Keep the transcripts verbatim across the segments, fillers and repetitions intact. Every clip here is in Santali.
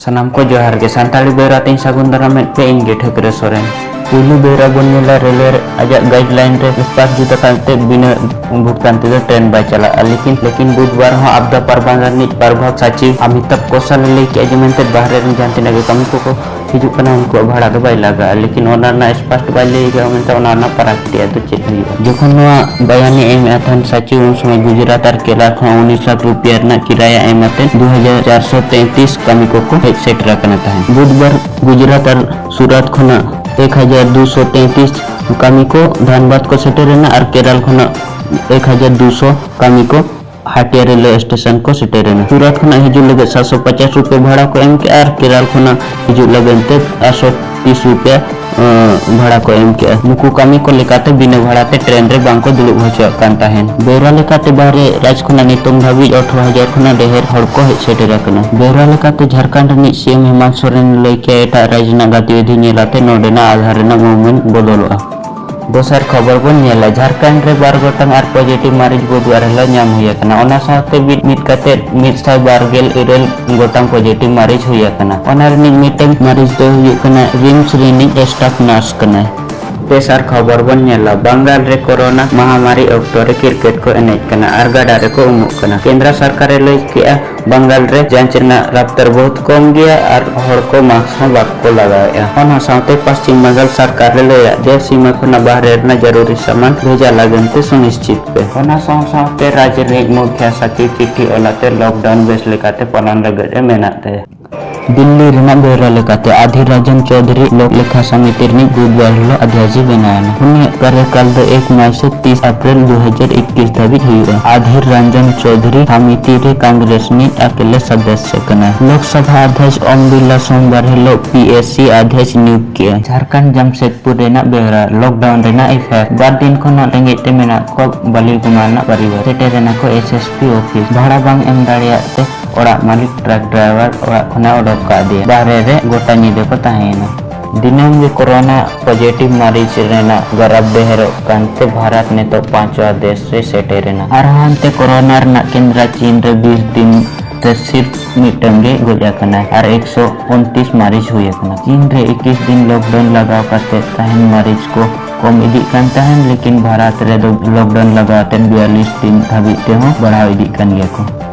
ᱥᱟᱱᱟᱢ ᱠᱚ ᱡᱚᱦᱟᱨ ᱜᱮ᱾ ᱥᱟᱱᱛᱟᱲᱤ ᱵᱮᱣᱨᱟ ᱛᱮᱧ ᱥᱟᱹᱜᱩᱱ ᱫᱟᱨᱟᱢᱮᱫ ᱯᱮ, ᱤᱧ ᱜᱮ ᱴᱷᱟᱹᱠᱨᱟᱹ ᱥᱚᱨᱮᱱ᱾ ᱯᱩᱭᱞᱩ ᱵᱮᱣᱨᱟ ᱵᱚᱱ ᱧᱮᱞᱟ ᱨᱮᱞᱣᱮ ᱟᱡᱟᱜ ᱜᱟᱭᱤᱰᱞᱟᱭᱤᱱ ᱨᱮ ᱥᱯᱟᱥ ᱡᱩᱫᱟᱹ ᱠᱟᱛᱮ ᱵᱤᱱᱟᱹ ᱵᱷᱩᱜᱛᱟᱱ ᱛᱮᱫᱚ ᱴᱨᱮᱱ ᱵᱟᱭ ᱪᱟᱞᱟᱜᱼᱟ᱾ ᱞᱮᱠᱤᱱ ᱞᱮᱠᱤᱱ ᱵᱩᱫᱷᱵᱟᱨ ᱦᱚᱸ ᱟᱵᱫᱟ ᱯᱨᱚᱵᱚᱱᱫᱷᱚᱱ ᱨᱤᱱᱤᱡ ᱯᱨᱚᱵᱷᱟᱜᱽ ᱥᱟᱪᱤᱵ ᱚᱢᱤᱛᱟᱵᱷ ᱠᱳᱥᱟᱞ ᱮ ᱞᱟᱹᱭ ᱠᱮᱜᱼᱟ ᱡᱮ ᱢᱮᱱᱛᱮ ᱵᱟᱦᱨᱮ ᱨᱮᱱ ᱡᱟᱦᱟᱸ ᱛᱤᱱᱟᱹᱜ ᱜᱮ ᱠᱟᱹᱢᱤ ᱠᱚᱠᱚ ᱦᱤᱡᱩᱜ ᱠᱟᱱᱟ ᱩᱱᱠᱩᱣᱟᱜ ᱵᱷᱟᱲᱟ ᱫᱚ ᱵᱟᱭ ᱞᱟᱜᱟᱜᱼᱟ᱾ ᱞᱮᱠᱤᱱ ᱚᱱᱟ ᱨᱮᱱᱟᱜ ᱥᱯᱟᱥᱴ ᱵᱟᱭ ᱞᱟᱹᱭ ᱠᱟᱜᱼᱟ ᱢᱮᱱᱛᱮ ᱚᱱᱟ ᱨᱮᱱᱟᱜ ᱯᱟᱨᱟᱠ ᱨᱮᱭᱟᱜ ᱫᱚ ᱪᱮᱫ ᱦᱩᱭᱩᱜᱼᱟ? ᱡᱚᱠᱷᱚᱱ ᱱᱚᱣᱟ ᱵᱟᱭᱟᱱᱮ ᱮᱢ ᱮᱫ ᱛᱟᱦᱮᱱ ᱥᱟᱪᱤᱵ ᱩᱱ ᱥᱚᱢᱚᱭ ᱜᱩᱡᱽᱨᱟᱴ ᱟᱨ ᱠᱮᱨᱟᱞᱟ ᱠᱷᱚᱱ ᱩᱱᱤᱥ ᱞᱟᱠᱷ ᱨᱩᱯᱤᱭᱟ ᱨᱮᱱᱟᱜ ᱠᱤᱨᱟᱭᱟ ᱮᱢ ᱟᱛᱮ ᱫᱩ ᱦᱟᱡᱟᱨ ᱪᱟᱨᱥᱚ ᱛᱮᱸᱛᱤᱥ ᱠᱟᱹᱢᱤ ᱠᱚᱠᱚ ᱦᱮᱡ ᱥᱮᱴᱮᱨ ᱟᱠᱟᱱᱟ ᱛᱟᱦᱮᱸᱫ᱾ ᱵᱩᱫᱷᱵᱟᱨ ᱜᱩᱡᱽᱨᱟᱴ ᱟᱨ ᱥᱩᱨᱟᱴ ᱠᱷᱚᱱᱟᱜ ᱮᱠ ᱦᱟᱡᱟᱨ ᱫᱩᱥᱚ ᱛᱮᱸᱛᱤᱥ ᱠᱟᱹᱢᱤ ᱠᱚ ᱫᱷᱟᱱᱵᱟᱫᱽ ᱠᱚ ᱥᱮᱴᱮᱨ ᱮᱱᱟ ᱟᱨ ᱠᱮᱨᱟᱞ ᱠᱷᱚᱱᱟᱜ ᱮᱠ ᱦᱟᱡᱟᱨ ᱫᱩᱥᱚ ᱠᱟᱹᱢᱤ ᱠᱚ ᱦᱟᱴᱤᱭᱟ ᱨᱮᱞᱣᱮ ᱥᱴᱮᱥᱚᱱ ᱠᱚ ᱥᱮᱴᱮᱨ ᱮᱱᱟ᱾ ᱥᱩᱨᱟᱴ ᱠᱷᱚᱱᱟᱜ ᱦᱤᱡᱩᱜ ᱞᱟᱹᱜᱤᱫ ᱥᱟᱛᱥᱚ ᱯᱚᱪᱟᱥ ᱨᱩᱯᱤᱭᱟ ᱵᱷᱟᱲᱟ ᱠᱚ ᱮᱢ ᱠᱮᱜᱼᱟ ᱟᱨ ᱠᱮᱨᱟᱞ ᱠᱷᱚᱱᱟᱜ ᱦᱤᱡᱩᱜ ᱞᱟᱹᱜᱤᱫ ᱛᱮ ᱟᱴᱥᱚ ᱛᱤᱥ ᱨᱩᱯᱤᱭᱟ ᱵᱷᱟᱲᱟ ᱠᱚ ᱮᱢ ᱠᱮᱜᱼᱟ᱾ ᱱᱩᱠᱩ ᱠᱟᱹᱢᱤ ᱠᱚ ᱞᱮᱠᱟᱛᱮ ᱵᱤᱱᱟᱹ ᱵᱷᱟᱲᱟ ᱛᱮ ᱴᱨᱮᱱ ᱨᱮ ᱵᱟᱝ ᱠᱚ ᱫᱩᱲᱩᱵ ᱦᱚᱪᱚᱣᱟᱜ ᱠᱟᱱ ᱛᱟᱦᱮᱸᱱ᱾ ᱵᱮᱣᱨᱟ ᱞᱮᱠᱟᱛᱮ ᱵᱟᱦᱨᱮ ᱨᱟᱡᱽ ᱠᱷᱚᱱᱟᱜ ᱱᱤᱛᱚᱝ ᱫᱷᱟᱹᱵᱤᱡ ᱟᱴᱷᱨᱚ ᱦᱟᱡᱟᱨ ᱠᱷᱚᱱᱟᱜ ᱰᱷᱮᱨ ᱦᱚᱲ ᱠᱚ ᱦᱮᱡ ᱥᱮᱴᱮᱨ ᱟᱠᱟᱱᱟ᱾ ᱵᱮᱣᱨᱟ ᱞᱮᱠᱟᱛᱮ ᱡᱷᱟᱲᱠᱷᱚᱸᱰ ᱨᱤᱱᱤᱡ ᱥᱤ ᱮᱢ ᱦᱮᱢᱟᱱᱛ ᱥᱚᱨᱮᱱ ᱞᱟᱹᱭ ᱠᱮᱜᱼᱟ ᱮᱴᱟᱜ ᱨᱟᱡᱽ ᱨᱮᱱᱟᱜ ᱜᱟᱛᱤᱵᱤᱫᱷᱤ ᱧᱮᱞ ᱟᱛᱮ ᱱᱚᱰᱮᱱᱟᱜ ᱟᱫᱷᱟᱨ ᱨᱮᱱᱟᱜ ᱢᱩᱵᱷᱢᱮᱱᱴ ᱵᱚᱫᱚᱞᱚᱜᱼᱟ᱾ ᱫᱚᱥᱟᱨ ᱠᱷᱚᱵᱚᱨ ᱵᱚᱱ ᱧᱮᱞᱟ, ᱡᱷᱟᱲᱠᱷᱚᱸᱰ ᱨᱮ ᱵᱟᱨ ᱜᱚᱴᱟᱝ ᱟᱨ ᱯᱚᱡᱤᱴᱤᱵᱷ ᱢᱟᱹᱨᱤᱪ ᱵᱩᱫᱷᱵᱟᱨ ᱦᱤᱞᱳᱜ ᱧᱟᱢ ᱦᱩᱭ ᱟᱠᱟᱱᱟ᱾ ᱚᱱᱟ ᱥᱟᱶᱛᱮ ᱢᱤᱫ ᱢᱤᱫ ᱠᱟᱛᱮ ᱢᱤᱫ ᱥᱟᱭ ᱵᱟᱨ ᱜᱮᱞ ᱤᱨᱟᱹᱞ ᱜᱚᱴᱟᱝ ᱯᱚᱡᱤᱴᱤᱵᱷ ᱢᱟᱹᱨᱤᱪ ᱦᱩᱭ ᱟᱠᱟᱱᱟ᱾ ᱚᱱᱟ ᱨᱤᱱᱤᱡ ᱢᱤᱫᱴᱟᱝ ᱢᱟᱹᱨᱤᱪ ᱫᱚ ᱦᱩᱭᱩᱜ ᱠᱟᱱᱟ ᱨᱤᱢᱥ ᱨᱤᱱᱤᱡ ᱥᱴᱟᱯᱷ ᱱᱟᱨᱥ ᱠᱟᱱᱟᱭ᱾ ᱛᱮᱥᱟᱨ ᱠᱷᱚᱵᱚᱨ ᱵᱚᱱ ᱧᱮᱞᱟ, ᱵᱟᱝᱜᱟᱞ ᱨᱮ ᱠᱳᱨᱳᱱᱟ ᱢᱟᱦᱟᱢᱟᱨᱤ ᱚᱠᱛᱚ ᱨᱮ ᱠᱨᱤᱠᱮᱴ ᱠᱚ ᱮᱱᱮᱡ ᱠᱟᱱᱟ ᱟᱨ ᱜᱟᱰᱟ ᱨᱮᱠᱚ ᱩᱢᱩᱜ ᱠᱟᱱᱟ᱾ ᱠᱮᱱᱫᱨᱟ ᱥᱚᱨᱠᱟᱨᱮ ᱞᱟᱹᱭ ᱠᱮᱜᱼᱟ, ᱵᱟᱝᱜᱟᱞ ᱨᱮ ᱡᱟᱸᱪ ᱨᱮᱱᱟᱜ ᱨᱟᱯᱛᱟᱨ ᱵᱚᱦᱩᱛ ᱠᱚᱢ ᱜᱮᱭᱟ ᱟᱨ ᱦᱚᱲ ᱠᱚ ᱢᱟᱥᱠ ᱦᱚᱸ ᱵᱟᱠᱚ ᱞᱟᱜᱟᱣᱮᱫᱼᱟ᱾ ᱚᱱᱟ ᱥᱟᱶᱛᱮ ᱯᱚᱥᱪᱤᱢ ᱵᱟᱝᱜᱟᱞ ᱥᱚᱨᱠᱟᱨ ᱨᱮ ᱞᱟᱹᱭᱟ ᱡᱮ ᱥᱤᱢᱟᱹ ᱠᱷᱚᱱᱟᱜ ᱵᱟᱦᱨᱮ ᱨᱮᱱᱟᱜ ᱡᱟᱹᱨᱩᱨᱤ ᱥᱟᱢᱟᱱ ᱵᱷᱮᱡᱟ ᱞᱟᱹᱜᱤᱫ ᱛᱮ ᱥᱩᱱᱤᱥᱪᱤᱛ ᱯᱮ᱾ ᱚᱱᱟ ᱥᱟᱶ ᱥᱟᱶᱛᱮ ᱨᱟᱡᱽ ᱨᱤᱱᱤᱡ ᱢᱩᱠᱷᱭᱟ ᱥᱟᱪᱤᱵ ᱪᱤᱴᱷᱤ ᱚᱞᱟᱛᱮ ᱞᱚᱠᱰᱟᱣᱩᱱ ᱵᱮᱥ ᱞᱮᱠᱟᱛᱮ ᱯᱟᱞᱚᱱ ᱞᱟᱹᱜᱤᱫ ᱮ ᱢᱮᱱᱟᱜ ᱛᱟᱭᱟ᱾ ᱫᱤᱞᱞᱤ ᱨᱮᱱᱟᱜ ᱵᱮᱣᱨᱟ ᱞᱮᱠᱟᱛᱮ ᱟᱫᱷᱤᱨ ᱨᱟᱡᱚᱱ ᱪᱳᱣᱫᱷᱩᱨᱤ ᱞᱳᱠ ᱞᱮᱠᱷᱟ ᱥᱚᱢᱤᱛᱤ ᱨᱤᱱᱤᱡ ᱵᱩᱫᱷᱵᱟᱨ ᱦᱤᱞᱳᱜ ᱟᱫᱷᱭᱟᱡᱤ ᱵᱮᱱᱟᱣ ᱮᱱᱟ᱾ ᱩᱱᱤᱭᱟᱜ ᱠᱟᱨᱭᱚᱠᱟᱞ ᱫᱚ ᱮᱠ ᱢᱟᱭ ᱥᱮ ᱛᱤᱥ ᱮᱯᱨᱤᱞ ᱫᱩ ᱦᱟᱡᱟᱨ ᱤᱠᱤᱥ ᱫᱷᱟᱹᱵᱤᱡ ᱦᱩᱭᱩᱜᱼᱟ᱾ ᱟᱫᱷᱤᱨ ᱨᱟᱱᱡᱚᱱ ᱪᱳᱣᱫᱷᱩᱨᱤ ᱥᱚᱢᱤᱛᱤ ᱨᱮ ᱠᱚᱝᱜᱨᱮᱥ ᱨᱤᱱᱤᱡ ᱟᱠᱮᱞᱮ ᱥᱚᱫᱚᱥᱥᱚ ᱠᱟᱱᱟᱭ᱾ ᱞᱳᱠᱥᱚᱵᱷᱟ ᱟᱫᱷᱭᱟᱡ ᱳᱢ ᱵᱤᱨᱞᱟ ᱥᱳᱢᱵᱟᱨ ᱦᱤᱞᱳᱜ ᱯᱤ ᱮᱥ ᱥᱤ ᱟᱫᱷᱭᱟᱡ ᱱᱤᱭᱩᱠᱛ ᱠᱮᱜᱼᱟᱭ᱾ ᱡᱷᱟᱲᱠᱷᱚᱸᱰ ᱡᱟᱢᱥᱮᱫᱽᱯᱩᱨ ᱨᱮᱱᱟᱜ ᱵᱮᱣᱨᱟ, ᱞᱚᱠᱰᱟᱣᱩᱱ ᱨᱮᱱᱟᱜ ᱤᱯᱷᱮᱠᱴ᱾ ᱵᱟᱨ ᱫᱤᱱ ᱠᱷᱚᱱᱟᱜ ᱨᱮᱸᱜᱮᱡ ᱛᱮ ᱢᱮᱱᱟᱜ ᱠᱚ ᱵᱟᱹᱞᱤ ᱠᱩᱢᱟᱨ ᱨᱮᱱᱟᱜ ᱯᱚᱨᱤᱵᱟᱨ᱾ ᱥᱮᱴᱮᱨ ᱮᱱᱟ ᱠᱚ ᱮᱥ ᱮᱥ ᱯᱤ ᱚᱯᱷᱤᱥ᱾ ᱵᱷᱟᱲᱟ ᱵᱟᱝ ᱮᱢ ᱫᱟᱲᱮᱭᱟᱜ ᱛᱮ ᱚᱲᱟᱜ ᱢᱟᱹᱞᱤᱠ ᱴᱨᱟᱠ ᱰᱨᱟᱭᱵᱷᱟᱨ ᱚᱲᱟᱜ ᱠᱷᱚᱱᱟᱜ ᱚᱰᱚᱠ ᱠᱟᱫᱮᱭᱟ᱾ ᱵᱟᱦᱨᱮ ᱨᱮ ᱜᱚᱴᱟ ᱧᱤᱫᱟᱹ ᱠᱚ ᱛᱟᱦᱮᱸᱭᱮᱱᱟ᱾ ᱫᱤᱱᱟᱹᱢ ᱜᱮ ᱠᱳᱨᱳᱱᱟ ᱯᱚᱡᱤᱴᱤᱵᱷ ᱢᱟᱹᱨᱤᱪ ᱨᱮᱱᱟᱜ ᱜᱚᱨᱚᱵᱽ ᱰᱷᱮᱨᱚᱜ ᱠᱟᱱᱛᱮ ᱵᱷᱟᱨᱚᱛ ᱱᱤᱛᱚᱜ ᱯᱟᱸᱪᱣᱟ ᱫᱮᱥ ᱨᱮ ᱥᱮᱴᱮᱨᱮᱱᱟ᱾ ᱟᱨᱦᱚᱸ ᱦᱟᱱᱛᱮ ᱠᱳᱨᱳᱱᱟ ᱨᱮᱱᱟᱜ ᱠᱮᱱᱫᱨᱟ ᱪᱤᱱ ᱨᱮ ᱵᱤᱥ ᱫᱤᱱ ᱛᱮ ᱥᱤᱨᱯ ᱢᱤᱫᱴᱟᱝ ᱜᱮ ᱜᱚᱡ ᱟᱠᱟᱱᱟᱭ ᱟᱨ ᱮᱠᱥᱚ ᱩᱱᱛᱤᱥ ᱢᱟᱹᱨᱤᱪ ᱦᱩᱭ ᱟᱠᱟᱱᱟ᱾ ᱪᱤᱱ ᱨᱮ ᱮᱠᱤᱥ ᱫᱤᱱ ᱞᱚᱠᱰᱟᱣᱩᱱ ᱞᱟᱜᱟᱣ ᱠᱟᱛᱮ ᱛᱟᱦᱮᱱ ᱢᱟᱹᱨᱤᱪ ᱠᱚ ᱠᱚᱢ ᱤᱫᱤᱜ ᱠᱟᱱ ᱛᱟᱦᱮᱱ, ᱞᱮᱠᱤᱱ ᱵᱷᱟᱨᱚᱛ ᱨᱮᱫᱚ ᱞᱚᱠᱰᱟᱣᱩᱱ ᱞᱟᱜᱟᱣ ᱠᱟᱛᱮ ᱵᱤᱭᱟᱞᱤᱥ ᱫᱤᱱ ᱫᱷᱟᱹᱵᱤᱡ ᱛᱮᱦᱚᱸ ᱵᱟᱲᱦᱟᱣ ᱤᱫᱤᱜ ᱠᱟᱱ ᱜᱮᱭᱟ ᱠᱚ᱾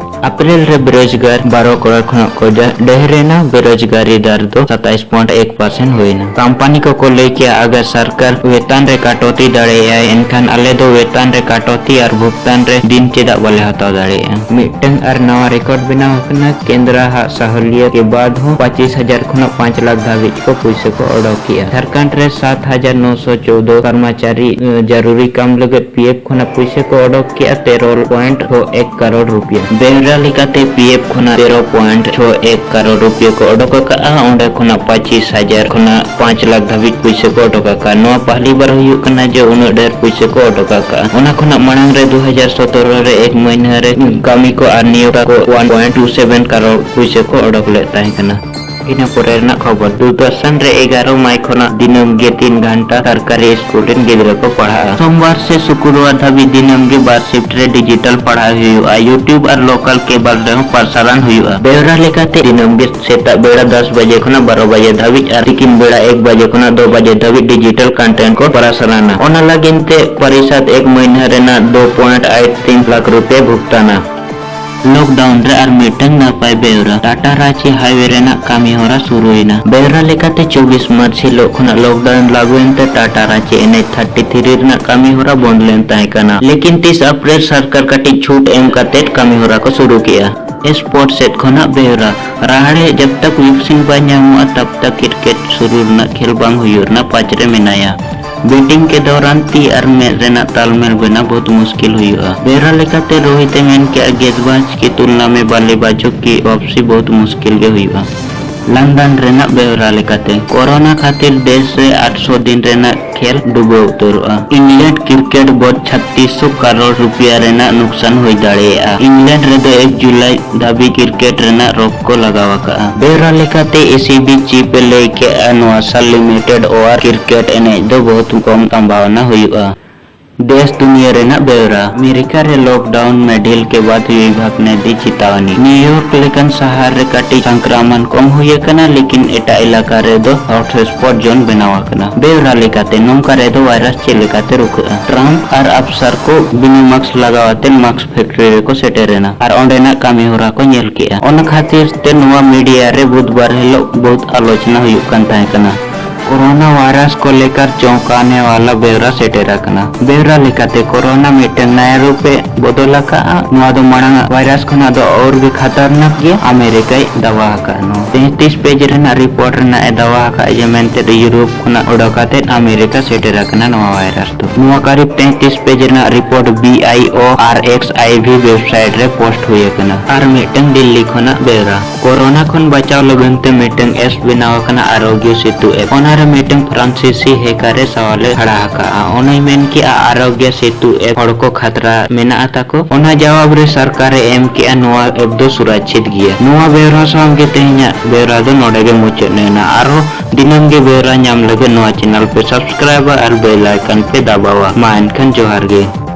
ᱟᱯᱨᱤᱞ ᱨᱮ ᱵᱮᱨᱳᱡᱽᱜᱟᱨ ᱵᱟᱨᱚ ᱠᱨᱳᱲ ᱠᱷᱚᱱᱟᱜ ᱠᱚ ᱡᱟ-, ᱰᱷᱮᱨ ᱮᱱᱟ᱾ ᱵᱮᱨᱳᱡᱽᱜᱟᱨᱤ ᱫᱟᱨ ᱫᱚ ᱥᱟᱛᱟᱭᱤᱥ ᱯᱚᱭᱮᱱᱴ ᱮᱠ ᱯᱟᱨᱥᱮᱱᱴ ᱦᱩᱭ ᱮᱱᱟ᱾ ᱠᱳᱢᱯᱟᱱᱤ ᱠᱚᱠᱚ ᱞᱟᱹᱭ ᱠᱮᱭᱟ, ᱟᱜᱟᱨ ᱥᱚᱨᱠᱟᱨ ᱣᱮᱛᱟᱱ ᱨᱮ ᱠᱟᱴᱚᱛᱤ ᱫᱟᱲᱮᱭᱟᱜᱼᱟᱭ, ᱮᱱᱠᱷᱟᱱ ᱟᱞᱮ ᱫᱚ ᱣᱮᱛᱟᱱ ᱨᱮ ᱠᱟᱴᱚᱛᱤ ᱟᱨ ᱵᱷᱩᱜᱽᱛᱟᱱ ᱨᱮ ᱫᱤᱱ ᱪᱮᱫᱟᱜ ᱵᱟᱞᱮ ᱦᱟᱛᱟᱣ ᱫᱟᱲᱮᱭᱟᱜᱼᱟ? ᱢᱤᱫᱴᱟᱝ ᱟᱨ ᱱᱟᱣᱟ ᱨᱮᱠᱚᱨᱰ ᱵᱮᱱᱟᱣ ᱟᱠᱟᱱᱟ᱾ ᱠᱮᱱᱫᱨᱟ ᱦᱟᱜ ᱥᱟᱦᱩᱞᱤᱭᱟᱹ ᱠᱮ ᱵᱟᱫ ᱦᱚᱸ ᱯᱚᱸᱪᱤᱥ ᱦᱟᱡᱟᱨ ᱠᱷᱚᱱᱟᱜ ᱯᱟᱸᱪ ᱞᱟᱠᱷ ᱫᱷᱟᱹᱵᱤᱡ ᱠᱚ ᱯᱩᱭᱥᱟᱹ ᱠᱚ ᱚᱰᱚᱠ ᱠᱮᱜᱼᱟ᱾ ᱡᱷᱟᱨᱠᱷᱚᱸᱰ ᱨᱮ ᱥᱟᱛ ᱦᱟᱡᱟᱨ ᱱᱚᱥᱚ ᱪᱳᱫᱚ ᱠᱚᱨᱢᱚᱪᱟᱨᱤ, ᱮ, ᱡᱟᱹᱨᱩᱨᱤ ᱠᱟᱢ ᱞᱟᱹᱜᱤᱫ ᱯᱤ ᱮᱯᱷ ᱠᱷᱚᱱᱟᱜ ᱯᱩᱭᱥᱟᱹ ᱠᱚ ᱚᱰᱚᱠ ᱠᱮᱜᱼᱟ ᱛᱮᱨᱚ ᱯᱚᱭᱮᱱᱴ ᱪᱷᱚ ᱮᱠ ᱠᱟᱨᱳᱲ ᱨᱩᱯᱤᱭᱟ᱾ ᱵᱮᱣᱨᱟ ᱞᱮᱠᱟᱛᱮ ᱯᱤ ᱮᱯᱷ ᱠᱷᱚᱱᱟᱜ ᱛᱮᱨᱚ ᱯᱚᱭᱮᱱᱴ ᱪᱷᱚ ᱮᱠ ᱠᱟᱨᱳᱲ ᱨᱩᱯᱤᱭᱟ ᱠᱚ ᱚᱰᱚᱠ ᱟᱠᱟᱜᱼᱟ᱾ ᱚᱸᱰᱮ ᱠᱷᱚᱱᱟᱜ ᱯᱚᱸᱪᱤᱥ ᱦᱟᱡᱟᱨ ᱠᱷᱚᱱᱟᱜ ᱯᱟᱸᱪ ᱞᱟᱠᱷ ᱫᱷᱟᱹᱵᱤᱡ ᱯᱩᱭᱥᱟᱹ ᱠᱚ ᱚᱰᱚᱠ ᱟᱠᱟᱜᱼᱟ᱾ ᱱᱚᱣᱟ ᱯᱟᱦᱞᱤ ᱵᱟᱨ ᱦᱩᱭᱩᱜ ᱠᱟᱱᱟ ᱡᱮ ᱩᱱᱟᱹᱜ ᱰᱷᱮᱨ ᱯᱩᱭᱥᱟᱹ ᱠᱚ ᱚᱰᱚᱠ ᱟᱠᱟᱜᱼᱟ᱾ ᱚᱱᱟ ᱠᱷᱚᱱᱟᱜ ᱢᱟᱲᱟᱝ ᱨᱮ ᱫᱩ ᱦᱟᱡᱟᱨ ᱥᱚᱛᱨᱚ ᱨᱮ ᱮᱠ ᱢᱟᱹᱦᱱᱟᱹ ᱨᱮ ᱠᱟᱹᱢᱤ ᱠᱚ ᱟᱨ ᱱᱤᱭᱳᱜ ᱠᱚ one point two seven crore ᱯᱩᱭᱥᱟᱹ ᱠᱚ ᱚᱰᱚᱠ ᱞᱮᱫ ᱛᱟᱦᱮᱸ ᱠᱟᱱᱟ᱾ ᱤᱱᱟᱹ ᱯᱚᱨᱮ ᱨᱮᱱᱟᱜ ᱠᱷᱚᱵᱚᱨ, ᱫᱩᱨᱫᱚᱨᱥᱚᱱ ᱨᱮ ᱮᱜᱟᱨᱚ ᱢᱟᱭ ᱠᱷᱚᱱᱟᱜ ᱫᱤᱱᱟᱹᱢ ᱜᱮ ᱛᱤᱱ ᱜᱷᱚᱱᱴᱟ ᱥᱚᱨᱠᱟᱨᱤ ᱥᱠᱩᱞ ᱨᱮᱱ ᱜᱤᱫᱽᱨᱟᱹ ᱠᱚ ᱯᱟᱲᱦᱟᱜᱼᱟ᱾ ᱥᱳᱢᱵᱟᱨ ᱥᱮ ᱥᱩᱠᱨᱵᱟᱨ ᱫᱷᱟᱹᱵᱤᱡ ᱫᱤᱱᱟᱹᱢ ᱜᱮ ᱵᱟᱨ ᱥᱤᱯᱴ ᱨᱮ ᱰᱤᱡᱤᱴᱟᱞ ᱯᱟᱲᱦᱟᱣ ᱦᱩᱭᱩᱜᱼᱟ᱾ YouTube ᱟᱨ ᱞᱳᱠᱟᱞ ᱠᱮᱵᱟᱞ ᱨᱮᱦᱚᱸ ᱯᱟᱨᱥᱟᱨᱟᱱ ᱦᱩᱭᱩᱜᱼᱟ᱾ ᱵᱮᱣᱨᱟ ᱞᱮᱠᱟᱛᱮ ᱫᱤᱱᱟᱹᱢ ᱜᱮ ᱥᱮᱛᱟᱜ ᱵᱮᱲᱟ ᱫᱚᱥ ᱵᱟᱡᱮ ᱠᱷᱚᱱᱟᱜ ᱵᱟᱨᱚ ᱵᱟᱡᱮ ᱫᱷᱟᱹᱵᱤᱡ ᱟᱨ ᱛᱤᱠᱤᱱ ᱵᱮᱲᱟ ᱮᱠ ᱵᱟᱡᱮ ᱠᱷᱚᱱᱟᱜ ᱫᱩ ᱵᱟᱡᱮ ᱫᱷᱟᱹᱵᱤᱡ ᱰᱤᱡᱤᱴᱟᱞ ᱠᱚᱱᱴᱮᱱᱴ ᱠᱚ ᱯᱟᱨᱥᱟᱨᱟᱱᱟ᱾ ᱚᱱᱟ ᱞᱟᱹᱜᱤᱫ ᱛᱮ ᱯᱚᱨᱤᱥᱚᱫ ᱮᱠ ᱢᱟᱹᱦᱱᱟᱹ ᱨᱮᱱᱟᱜ ᱫᱩ ᱯᱚᱭᱮᱱᱴ ᱟᱴ ᱛᱤᱱ ᱞᱟᱠᱷ ᱨᱩᱯᱤᱭᱟ ᱵᱷᱩᱜᱛᱟᱱᱟ᱾ ᱞᱚᱠᱰᱟᱣᱩᱱ ᱨᱮ ᱟᱨ ᱢᱤᱫᱴᱟᱝ ᱱᱟᱯᱟᱭ ᱵᱮᱣᱨᱟ, ᱴᱟᱴᱟ ᱨᱟᱸᱪᱤ ᱦᱟᱭᱣᱮ ᱨᱮᱱᱟᱜ ᱠᱟᱹᱢᱤ ᱦᱚᱨᱟ ᱥᱩᱨᱩᱭᱮᱱᱟ᱾ ᱵᱮᱣᱨᱟ ᱞᱮᱠᱟᱛᱮ ᱪᱚᱵᱵᱤᱥ ᱢᱟᱨᱪ ᱦᱤᱞᱳᱜ ᱠᱷᱚᱱᱟᱜ ᱞᱚᱠᱰᱟᱣᱩᱱ ᱞᱟᱹᱜᱩᱭᱮᱱ ᱛᱮ Tata Ranchi N H thirty three ᱨᱮᱱᱟᱜ ᱠᱟᱹᱢᱤ ᱦᱚᱨᱟ ᱵᱚᱱᱫ ᱞᱮᱱ ᱛᱟᱦᱮᱸ ᱠᱟᱱᱟ, ᱞᱮᱠᱤᱱ ᱛᱤᱥ ᱟᱯᱨᱤᱞ ᱥᱚᱨᱠᱟᱨ ᱠᱟᱹᱴᱤᱡ ᱪᱷᱩᱴ ᱮᱢ ᱠᱟᱛᱮ ᱠᱟᱹᱢᱤ ᱦᱚᱨᱟ ᱠᱚ ᱥᱩᱨᱩ ᱠᱮᱜᱼᱟ᱾ ᱥᱯᱳᱨᱴ ᱥᱮᱫ ᱠᱷᱚᱱᱟᱜ ᱵᱮᱣᱨᱟ, ᱨᱟᱦᱟᱲᱮ ᱡᱟᱵ ᱛᱟᱠ ᱣᱤᱠᱥᱤᱱ ᱵᱟᱭ ᱧᱟᱢᱚᱜᱼᱟ ᱛᱟᱵ ᱛᱟᱠ ᱠᱨᱤᱠᱮᱴ ᱥᱩᱨᱩ ᱨᱮᱱᱟᱜ ᱠᱷᱮᱞ ᱵᱟᱝ ᱦᱩᱭᱩᱜ ᱨᱮᱱᱟᱜ ᱯᱟᱸᱪ ᱨᱮ ᱢᱮᱱᱟᱭᱟ᱾ ᱵᱮᱴᱤᱝ ᱠᱮ ᱫᱚᱨᱟᱱ ᱛᱤ ᱟᱨ ᱢᱮᱫ ᱨᱮᱱᱟᱜ ᱛᱟᱞᱢᱮᱞ ᱵᱮᱱᱟᱣ ᱵᱚᱦᱩᱛ ᱢᱩᱥᱠᱤᱞ ᱦᱩᱭᱩᱜᱼᱟ᱾ ᱵᱮᱣᱨᱟ ᱞᱮᱠᱟᱛᱮ ᱨᱳᱦᱤᱛ ᱮ ᱢᱮᱱ ᱠᱮᱜᱼᱟ, ᱜᱮᱸᱫᱽᱵᱟᱡᱽ ᱠᱤ ᱛᱩᱞᱱᱟ ᱢᱮ ᱵᱟᱞᱮᱵᱟᱡᱚ ᱠᱤ ᱣᱟᱯᱥᱤ ᱵᱚᱦᱩᱛ ᱢᱩᱥᱠᱤᱞ ᱜᱮ ᱦᱩᱭᱩᱜᱼᱟ᱾ ᱞᱚᱱᱰᱚᱱ ᱨᱮᱱᱟᱜ ᱵᱮᱣᱨᱟ ᱞᱮᱠᱟᱛᱮ, ᱠᱳᱨᱳᱱᱟ ᱠᱷᱟᱹᱛᱤᱨ ᱫᱮᱥ ᱨᱮ ᱟᱴᱥᱚ ᱫᱤᱱ ᱨᱮᱱᱟᱜ ᱠᱷᱮᱞ ᱰᱩᱵᱟᱹ ᱩᱛᱟᱹᱨᱚᱜᱼᱟ᱾ ᱤᱝᱞᱮᱱᱰ ᱠᱨᱤᱠᱮᱴ ᱵᱳᱨᱰ ᱪᱷᱟᱛᱤᱥ ᱥᱚ ᱠᱟᱨᱳᱲ ᱨᱩᱯᱤᱭᱟ ᱨᱮᱱᱟᱜ ᱱᱩᱠᱥᱟᱱ ᱦᱩᱭ ᱫᱟᱲᱮᱭᱟᱜᱼᱟ᱾ ᱤᱝᱞᱮᱱᱰ ᱨᱮᱫᱚ ᱮᱠ ᱡᱩᱞᱟᱭ ᱫᱷᱟᱹᱵᱤᱡ ᱠᱨᱤᱠᱮᱴ ᱨᱮᱱᱟᱜ ᱨᱳᱠ ᱠᱚ ᱞᱟᱜᱟᱣ ᱟᱠᱟᱫᱼᱟ᱾ ᱵᱮᱣᱨᱟ ᱞᱮᱠᱟᱛᱮ, ᱮ ᱥᱤ ᱵᱤ ᱪᱤᱯ ᱮ ᱞᱟᱹᱭ ᱠᱮᱫᱼᱟ, ᱱᱚᱣᱟ ᱥᱟᱞ ᱞᱤᱢᱤᱴᱮᱰ ᱳᱣᱟᱨ ᱠᱨᱤᱠᱮᱴ ᱮᱱᱮᱡ ᱫᱚ ᱵᱚᱦᱩᱛ ᱠᱚᱢ ᱥᱚᱢᱵᱷᱟᱣᱱᱟ ᱦᱩᱭᱩᱜᱼᱟ᱾ ᱫᱮᱥ ᱫᱩᱱᱤᱭᱟᱹ ᱨᱮᱱᱟᱜ ᱵᱮᱣᱨᱟ᱾ ᱟᱢᱮᱨᱤᱠᱟ ᱨᱮ ᱞᱚᱠᱰᱟᱣᱩᱱ ᱢᱮᱰᱮᱞ ᱠᱮ ᱵᱟᱫ ᱵᱤᱵᱷᱟᱜᱽ ᱱᱮ ᱫᱤ ᱪᱮᱛᱟᱣᱟᱱᱤ᱾ ᱱᱤᱭᱩᱭᱚᱨᱠ ᱞᱮᱠᱟᱱ ᱥᱟᱦᱟᱨ ᱨᱮ ᱠᱟᱹᱴᱤᱡ ᱥᱚᱝᱠᱨᱚᱢᱚᱱ ᱠᱚᱢ ᱦᱩᱭ ᱟᱠᱟᱱᱟ, ᱞᱮᱠᱤᱱ ᱮᱴᱟᱜ ᱮᱞᱟᱠᱟ ᱨᱮᱫᱚ ᱦᱚᱴᱥᱯᱚᱴ ᱡᱳᱱ ᱵᱮᱱᱟᱣ ᱟᱠᱟᱱᱟ᱾ ᱵᱮᱣᱨᱟ ᱞᱮᱠᱟᱛᱮ, ᱱᱚᱝᱠᱟ ᱨᱮᱫᱚ ᱵᱷᱟᱭᱨᱟᱥ ᱪᱮᱫ ᱞᱮᱠᱟᱛᱮ ᱨᱩᱠᱷᱟᱹᱜᱼᱟ? ᱴᱨᱟᱢᱯ ᱟᱨ ᱟᱯᱥᱟᱨ ᱠᱚ ᱵᱤᱱᱟᱹ ᱢᱟᱥᱠ ᱞᱟᱜᱟᱣ ᱟᱛᱮ ᱢᱟᱥᱠ ᱯᱷᱮᱠᱴᱨᱤ ᱨᱮᱠᱚ ᱥᱮᱴᱮᱨ ᱮᱱᱟ ᱟᱨ ᱚᱸᱰᱮᱱᱟᱜ ᱠᱟᱹᱢᱤ ᱦᱚᱨᱟ ᱠᱚ ᱧᱮᱞ ᱠᱮᱜᱼᱟ᱾ ᱚᱱᱟ ᱠᱷᱟᱹᱛᱤᱨ ᱛᱮ ᱱᱚᱣᱟ ᱢᱤᱰᱤᱭᱟ ᱨᱮ ᱵᱩᱫᱷᱵᱟᱨ ᱦᱤᱞᱳᱜ ᱵᱚᱦᱩᱛ ᱟᱞᱳᱪᱚᱱᱟ ᱦᱩᱭᱩᱜ ᱠᱟᱱ ᱛᱟᱦᱮᱸ ᱠᱟᱱᱟ᱾ ᱠᱳᱨᱳᱱᱟ ᱵᱷᱟᱭᱨᱟᱥ ᱠᱚ ᱞᱮᱠᱟᱨ ᱪᱚᱸᱠᱟᱣᱱᱮ ᱣᱟᱞᱟ ᱵᱮᱣᱨᱟ ᱥᱮᱴᱮᱨ ᱟᱠᱟᱱᱟ᱾ ᱵᱮᱣᱨᱟ ᱞᱮᱠᱟᱛᱮ, ᱠᱳᱨᱳᱱᱟ ᱢᱤᱫᱴᱟᱝ ᱱᱟᱭᱟ ᱨᱩᱯ ᱮ ᱵᱚᱫᱚᱞ ᱟᱠᱟᱫᱼᱟ᱾ ᱱᱚᱣᱟ ᱫᱚ ᱢᱟᱲᱟᱝ ᱟᱜ ᱵᱷᱟᱭᱨᱟᱥ ᱠᱷᱚᱱᱟᱜ ᱫᱚ ᱟᱹᱨᱩ ᱜᱮ ᱠᱷᱟᱛᱟᱨᱱᱟᱠ ᱜᱮᱭᱟ, ᱟᱢᱮᱨᱤᱠᱟᱭ ᱫᱟᱣᱟ ᱟᱠᱟᱫ ᱱᱚᱣᱟ᱾ ᱛᱮᱸᱭᱛᱨᱤᱥ ᱯᱮᱡᱽ ᱨᱮᱱᱟᱜ ᱨᱤᱯᱳᱨᱴ ᱨᱮᱱᱟᱜ ᱮ ᱫᱟᱣᱟ ᱟᱠᱟᱫ ᱡᱮ ᱢᱮᱱᱛᱮ ᱤᱭᱩᱨᱳᱯ ᱠᱷᱚᱱᱟᱜ ᱚᱰᱚᱠ ᱠᱟᱛᱮ ᱟᱢᱮᱨᱤᱠᱟ ᱥᱮᱴᱮᱨ ᱟᱠᱟᱱᱟ ᱱᱚᱣᱟ ᱵᱷᱟᱭᱨᱟᱥ ᱫᱚ᱾ ᱱᱚᱣᱟ ᱠᱟᱹᱨᱤᱵ ᱛᱮᱸᱭᱛᱨᱤᱥ ᱯᱮᱡᱽ ᱨᱮᱱᱟᱜ report B I O R X I V website ᱨᱮ ᱯᱳᱥᱴ ᱦᱩᱭ ᱟᱠᱟᱱᱟ᱾ ᱟᱨ ᱢᱤᱫᱴᱟᱝ ᱫᱤᱞᱞᱤ ᱠᱷᱚᱱᱟᱜ ᱵᱮᱣᱨᱟ᱾ ᱠᱳᱨᱳᱱᱟ ᱠᱷᱚᱱ ᱵᱟᱪᱟᱣ ᱞᱟᱹᱜᱤᱫ ᱛᱮ ᱢᱤᱫᱴᱟᱝ ᱮᱯᱥ ᱵᱮᱱᱟᱣ ᱟᱠᱟᱱᱟ, ᱟᱨᱳᱜᱽᱭᱚ ᱥᱮᱛᱩ ᱮᱯ᱾ ᱚᱱᱟ ᱨᱮ ᱢᱤᱫᱴᱟᱝ ᱯᱷᱨᱟᱱᱥᱤᱥᱤ ᱦᱮᱠᱟᱨ ᱮ ᱥᱟᱣᱟᱞ ᱮ ᱠᱷᱟᱲᱟ ᱟᱠᱟᱫᱼᱟ᱾ ᱚᱱᱟᱭ ᱢᱮᱱ ᱠᱮᱜᱼᱟ, ᱟᱨᱳᱜᱽᱭᱚ ᱥᱮᱛᱩ ᱮᱯ ᱦᱚᱲ ᱠᱚ ᱠᱷᱟᱛᱨᱟ ᱢᱮᱱᱟᱜᱼᱟ ᱛᱟᱠᱚ? ᱚᱱᱟ ᱡᱟᱣᱟᱵ ᱨᱮ ᱥᱚᱨᱠᱟᱨ ᱮ ᱮᱢ ᱠᱮᱜᱼᱟ, ᱱᱚᱣᱟ ᱮᱯ ᱫᱚ ᱥᱩᱨᱟᱪᱪᱷᱤᱛ ᱜᱮᱭᱟ᱾ ᱱᱚᱣᱟ ᱵᱮᱣᱨᱟ ᱥᱟᱶ ᱜᱮ ᱛᱮᱦᱮᱧᱟᱜ ᱵᱮᱣᱨᱟ ᱫᱚ ᱱᱚᱰᱮ ᱜᱮ ᱢᱩᱪᱟᱹᱫ ᱮᱱᱟ᱾ ᱟᱨᱦᱚᱸ ᱫᱤᱱᱟᱹᱢ ᱜᱮ ᱵᱮᱣᱨᱟ ᱧᱟᱢ ᱞᱟᱹᱜᱤᱫ ᱱᱚᱣᱟ ᱪᱮᱱᱮᱞ ᱯᱮ ᱥᱟᱵᱥᱠᱨᱟᱭᱤᱵᱟ ᱟᱨ ᱵᱮᱞ ᱟᱭᱠᱚᱱ ᱯᱮ ᱫᱟᱵᱟᱣᱟ᱾ ᱢᱟ ᱮᱱᱠᱷᱟᱱ ᱡᱚᱦᱟᱨ ᱜᱮ᱾